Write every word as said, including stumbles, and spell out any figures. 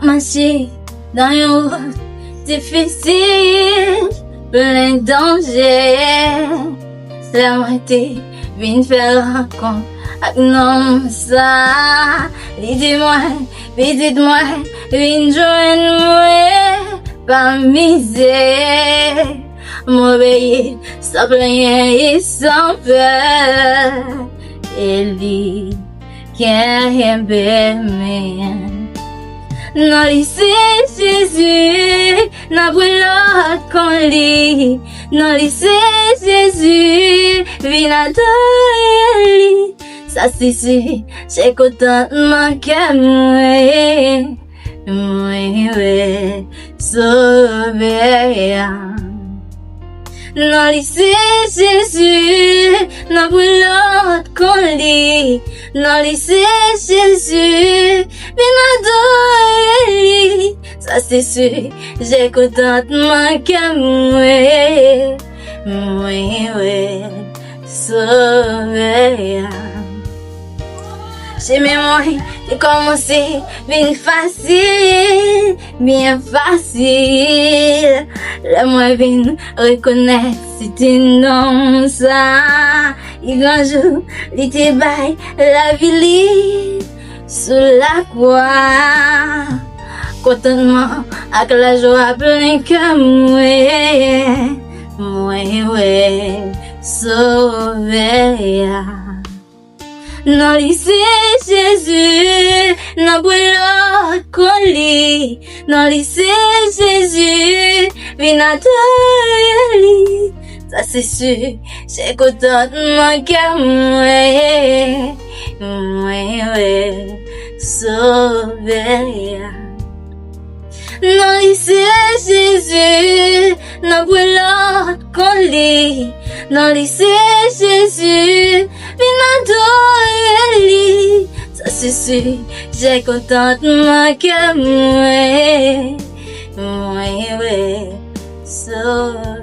Mache nan yon wout difisil, plen danje. Lè mwen te vin fè rankont ak nonm sa, li di mwen, pitit mwen, vin jwenn mwen, pa mize. M obeyi san plenyen e san pè, e li kenbe men. Non li se Jezi, nan pwen lòt kon li. Non li se Jezi, vin adore li. Sa se si, se kontantman kè mwen. Mwen wè Sovè a. Non li se Jezi, nan pwen lòt kon li. Non li se Jezi, vin adore li. Sa se si, se kontantman kè mwen. Mwen wè Sovè a. Chemen mwen te kòmanse vin fasil, byen fasil. Lè mwen vin rekonèt se te nonm sa, li gran jou, li te bay lavi li sou lakwa. Kontantman ak lajwa plen kè mwen, mwen wè Sovè a. Non li se Jezi, nan pwen lòt kon li. Non li se Jezi, vin adore li. Sa se si, se kontantman kè mwen. Mwen wè Sovè a. Non li se Jezi, nan pwen lòt kon li. Non li se Jezi, vin adore li. Sa se si, se kontantman kè mwen. Mwen wè Sovè